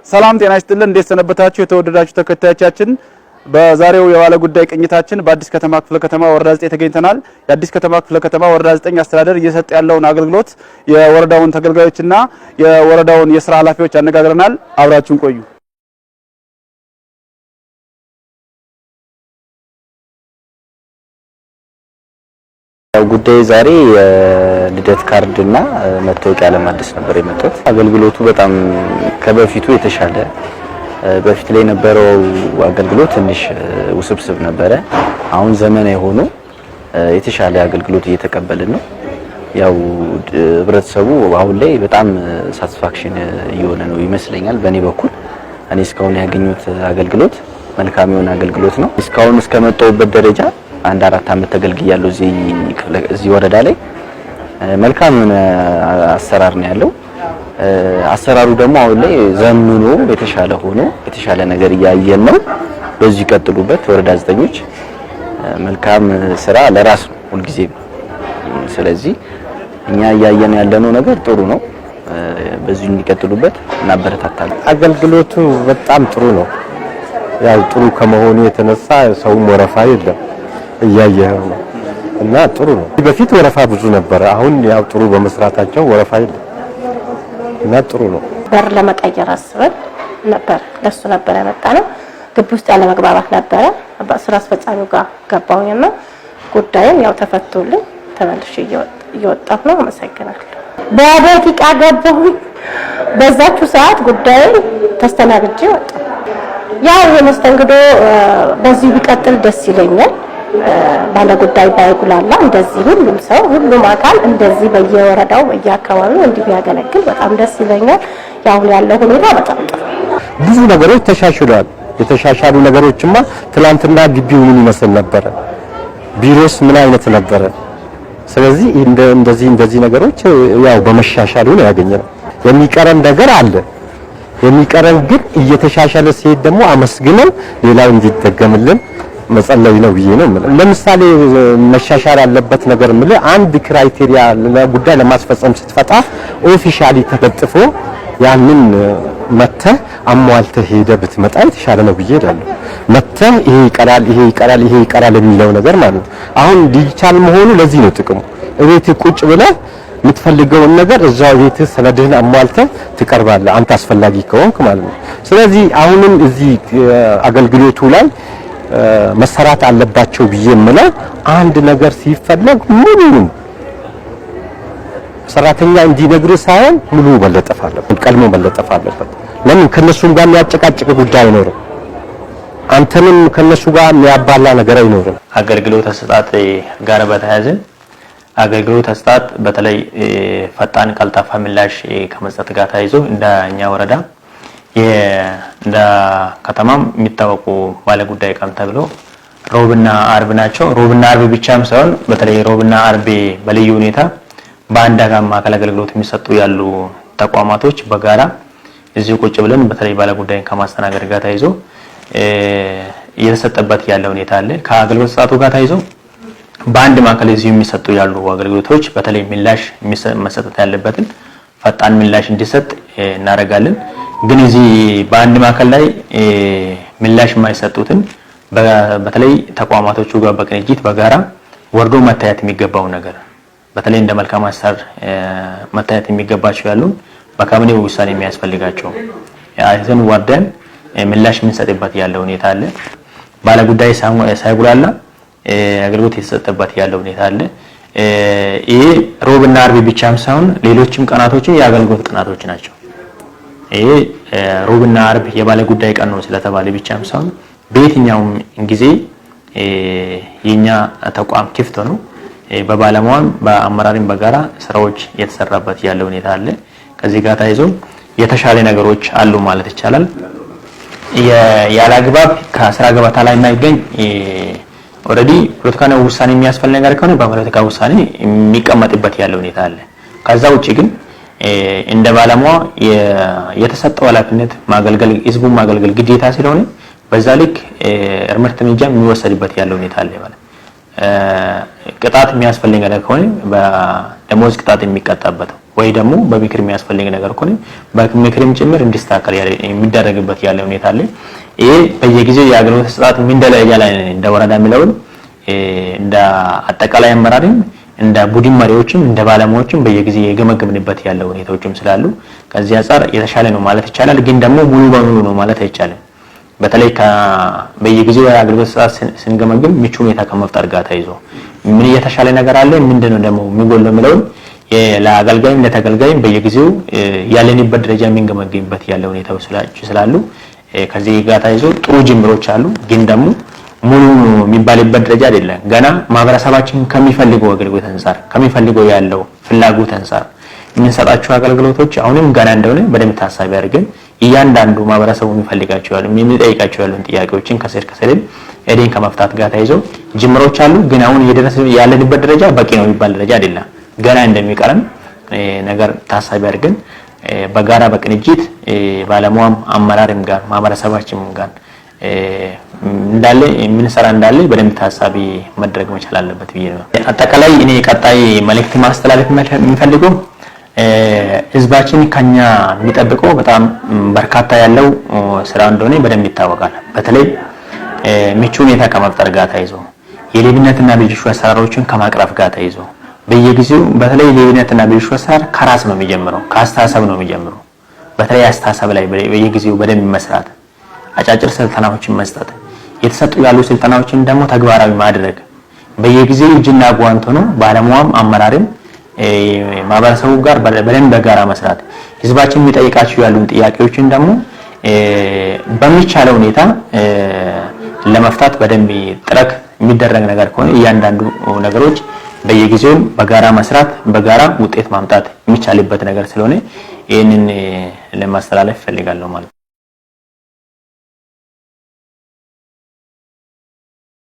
ሰላም ጤና ይስጥልን። እንዴት ሰነበታችሁ? የተወደዳችሁ ተከታዮቻችን፣ በዛሬው የባለ ጉዳይ ቅኝታችን በአዲስ ከተማ ክፍለ ከተማ ወረዳ 9 ተገኝተናል። የአዲስ ከተማ ክፍለ ከተማ ወረዳ 9 አስተዳደር እየሰጠ ያለውን አገልግሎት የወረዳውን ተገልጋዮችና የወረዳውን የስራ ኃላፊዎች አነጋግረናል። አብራችሁን ቆዩ። ያው ጉዳይ ዛሬ የልደት ካርድ እና መታወቂያ ለማደስ ነበር የመጣሁት። አገልግሎቱ በጣም ከበፊቱ የተሻለ፣ በፊት ላይ የነበረው አገልግሎት ትንሽ ውስብስብ ነበረ። አሁን ዘመናዊ ሆኖ የተሻለ አገልግሎት እየተቀበልን ነው። ያው ህብረተሰቡ አሁን ላይ በጣም satisfaction እየሆነ ነው ይመስለኛል። በእኔ በኩል እኔ እስካሁን ያገኙት አገልግሎት መልካም የሆነ አገልግሎት ነው። እስካሁን እስከመጣሁበት ደረጃ አንድ 4 ዓመት ተገልግያለሁ እዚህ ወረዳ ላይ። መልካም የሆነ አሰራር ነው ያለው። አሰራሩ ደግሞ አሁን ላይ ዘምኖ የተሻለ ሆኖ የተሻለ ነገር እያየን ነው። በዚህ ይቀጥሉበት ወረዳ 9ኞች። መልካም ስራ ለራስ ነው ሁልጊዜም። ስለዚህ እኛ እያየን ያለነው ነገር ጥሩ ነው። በዚሁ እንዲቀጥሉበት እናበረታታለን። አገልግሎቱ በጣም ጥሩ ነው። ያው ጥሩ ከመሆኑ የተነሳ ሰውም ወረፋ የለም፣ እያየኸው ነው እና ጥሩ ነው። በፊት ወረፋ ብዙ ነበረ። አሁን ያው ጥሩ በመስራታቸው ወረፋ የለም እና ጥሩ ነው። በር ለመቀየር አስበን ነበር። ለሱ ነበር የመጣነው። ግቢ ውስጥ ያለ መግባባት ነበረ። ስራ አስፈጻሚው ጋር ገባሁኝና ጉዳዩን ያው ተፈቶልኝ ተመልሼ እየወጣሁ ነው። አመሰግናለሁ። በደቂቃ ገባሁኝ። በዛችሁ ሰዓት ጉዳዩን ተስተናግጄ ወጣሁ። ያው የመስተንግዶ በዚሁ ቢቀጥል ደስ ይለኛል። ባለጉዳይ ባይጉላላ፣ እንደዚህ ሁሉም ሰው፣ ሁሉም አካል እንደዚህ በየወረዳው በየአካባቢው እንዲህ ቢያገለግል በጣም ደስ ይለኛል። ያሁን ያለው ሁኔታ በጣም ጥሩ። ብዙ ነገሮች ተሻሽለዋል። የተሻሻሉ ነገሮችማ ትላንትና ግቢው ምን ይመስል ነበረ? ቢሮስ ምን አይነት ነበረ? ስለዚህ እንደዚህ እንደዚህ ነገሮች ያው በመሻሻሉ ነው ያገኘነው። የሚቀረን ነገር አለ። የሚቀረን ግን እየተሻሻለ ሲሄድ ደግሞ አመስግነን ሌላው እንዲደገምልን መጸለይ ነው ብዬ ነው የምለው። ለምሳሌ መሻሻል ያለበት ነገር የምልህ አንድ criteria ጉዳይ ለማስፈጸም ስትፈጣ officially ተለጥፎ ያንን መተህ አሟልተህ ሄደህ ብትመጣ የተሻለ ነው ብዬ እላለሁ። መተህ ይሄ ይቀራል፣ ይሄ ይቀራል፣ ይሄ ይቀራል የሚለው ነገር ማለት ነው። አሁን ዲጂታል መሆኑ ለዚህ ነው ጥቅሙ። እቤትህ ቁጭ ብለህ የምትፈልገውን ነገር እዛው ቤትህ ሰነድህን አሟልተህ ትቀርባለህ፣ አንተ አስፈላጊ ከሆንክ ማለት ነው። ስለዚህ አሁንም እዚህ አገልግሎቱ ላይ መሰራት አለባቸው ብዬ የምለው አንድ ነገር ሲፈለግ ሙሉውን ሰራተኛ እንዲነግር ሳይሆን ሙሉ መለጠፍ አለበት፣ ቀድሞ መለጠፍ አለበት። ለምን ከነሱም ጋር የሚያጨቃጭቅ ጉዳይ አይኖርም። አንተንም ከነሱ ጋር የሚያባላ ነገር አይኖርም። አገልግሎት አሰጣጥ ጋር በተያያዘ አገልግሎት አሰጣጥ በተለይ ፈጣን ቀልጣፋ ምላሽ ከመስጠት ጋር ተያይዞ እንደ እኛ ወረዳ እንደ ከተማም የሚታወቁ ባለጉዳይ ቀን ተብሎ ሮብና አርብ ናቸው። ሮብና አርብ ብቻም ሳይሆን በተለይ ሮብና አርብ በልዩ ሁኔታ በአንድ ማዕከል አገልግሎት የሚሰጡ ያሉ ተቋማቶች በጋራ እዚሁ ቁጭ ብለን በተለይ ባለጉዳይን ከማስተናገድ ጋር ተያይዞ እየተሰጠበት ያለ ሁኔታ አለ። ከአገልግሎት ሰጣቱ ጋር ተያይዞ በአንድ ማዕከል እዚሁ የሚሰጡ ያሉ አገልግሎቶች በተለይ ምላሽ መሰጠት ያለበትን ፈጣን ምላሽ እንዲሰጥ እናደርጋለን። ግን እዚህ በአንድ ማዕከል ላይ ምላሽ የማይሰጡትን በተለይ ተቋማቶቹ ጋር በቅንጅት በጋራ ወርዶ መታየት የሚገባው ነገር፣ በተለይ እንደ መልካም አሰራር መታየት የሚገባቸው ያሉ፣ በካቢኔው ውሳኔ የሚያስፈልጋቸው አይተን ወርደን ምላሽ የምንሰጥበት ያለ ሁኔታ አለ። ባለጉዳይ ሳይጉላላ አገልግሎት የተሰጠበት ያለ ሁኔታ አለ። ይሄ ሮብና አርብ ብቻም ሳይሆን ሌሎችም ቀናቶችን የአገልግሎት ቀናቶች ናቸው። ይሄ ሮብና አርብ የባለ ጉዳይ ቀን ነው ስለተባለ ብቻም ሳይሆን በየትኛውም ጊዜ የኛ ተቋም ክፍት ነው። በባለሙያም በአመራሪም በጋራ ስራዎች የተሰራበት ያለ ሁኔታ አለ። ከዚህ ጋር ተያይዞ የተሻለ ነገሮች አሉ ማለት ይቻላል። ያለ አግባብ ከስራ ገበታ ላይ የማይገኝ already ፖለቲካዊ ውሳኔ የሚያስፈልግ ነገር ከሆነ በፖለቲካ ውሳኔ የሚቀመጥበት ያለ ሁኔታ አለ። ከዛ ውጪ ግን እንደ ባለሙያ የተሰጠው ኃላፊነት ማገልገል፣ ህዝቡን ማገልገል ግዴታ ስለሆነ በዛ ልክ እርምጃ የሚወሰድበት ያለ ሁኔታ አለ። ማለት ቅጣት የሚያስፈልግ ነገር ከሆነ በደሞዝ ቅጣት የሚቀጣበት ወይ ደግሞ በምክር የሚያስፈልግ ነገር ከሆነ በምክርም ጭምር እንዲስተካከል የሚደረግበት ያለ ሁኔታ አለ። ይሄ በየጊዜው የአገልግሎት አሰጣጥ ምን ደረጃ ላይ እንደ ወረዳ የሚለውን እንደ አጠቃላይ አመራርም እንደ ቡድን መሪዎችም እንደ ባለሙያዎችም በየጊዜው የገመገምንበት ያለው ሁኔታዎችም ስላሉ ከዚህ አንፃር የተሻለ ነው ማለት ይቻላል። ግን ደግሞ ሙሉ በሙሉ ነው ማለት አይቻልም። በተለይ በየጊዜው የአገልግሎት አሰጣጥ ስንገመግም ምቹ ሁኔታ ከመፍጠር ጋር ተይዞ ምን የተሻለ ነገር አለ፣ ምንድነው ደግሞ የሚጎለው የሚለውን ለአገልጋይም ለተገልጋይም በየጊዜው ያለንበት ደረጃ የምንገመግምበት ያለ ሁኔታዎች ስላሉ ከዚህ ጋር ተይዞ ጥሩ ጅምሮች አሉ። ግን ደግሞ ሙሉ የሚባልበት ደረጃ አይደለም። ገና ማህበረሰባችን ከሚፈልገው አገልግሎት አንፃር ከሚፈልገው ያለው ፍላጎት አንፃር የምንሰጣቸው አገልግሎቶች አሁንም ገና እንደሆነ በደንብ ታሳቢ አድርገን እያንዳንዱ ማህበረሰቡ የሚፈልጋቸው ያሉ የሚጠይቃቸው ያሉን ጥያቄዎችን ከስር ከስር እዴን ከመፍታት ጋር ተይዞ ጅምሮች አሉ። ግን አሁን እየደረስን ያለንበት ደረጃ በቂ ነው የሚባል ደረጃ አይደለም። ገና እንደሚቀረን ነገር ታሳቢ አድርገን በጋራ በቅንጅት ባለሙያም አመራርም ጋር ማህበረሰባችንም ጋር እንዳለ የምንሰራ እንዳለ በደንብ ታሳቢ መድረግ መቻል አለበት ብዬ ነው። አጠቃላይ እኔ ቀጣይ መልእክት ማስተላለፍ የምፈልገው ህዝባችን ከኛ የሚጠብቀው በጣም በርካታ ያለው ስራ እንደሆነ በደንብ ይታወቃል። በተለይ ምቹ ሁኔታ ከመፍጠር ጋር ተይዞ የሌብነትና ብልሹ አሰራሮችን ከማቅረፍ ጋር ተይዞ በየጊዜው በተለይ ሌብነትና ብልሹ አሰራር ከራስ ነው የሚጀምረው፣ ከአስተሳሰብ ነው የሚጀምረው። በተለይ አስተሳሰብ ላይ በየጊዜው በደንብ መስራት፣ አጫጭር ስልጠናዎችን መስጠት፣ የተሰጡ ያሉ ስልጠናዎችን ደግሞ ተግባራዊ ማድረግ፣ በየጊዜው እጅና ጓንት ሆኖ ባለሙያም አመራርም ማህበረሰቡ ጋር በደንብ በጋራ መስራት፣ ህዝባችን የሚጠይቃቸው ያሉን ጥያቄዎችን ደግሞ በሚቻለው ሁኔታ ለመፍታት በደንብ ጥረት የሚደረግ ነገር ከሆነ እያንዳንዱ ነገሮች በየጊዜው በጋራ መስራት በጋራ ውጤት ማምጣት የሚቻልበት ነገር ስለሆነ ይህንን ለማስተላለፍ እፈልጋለሁ ማለት ነው።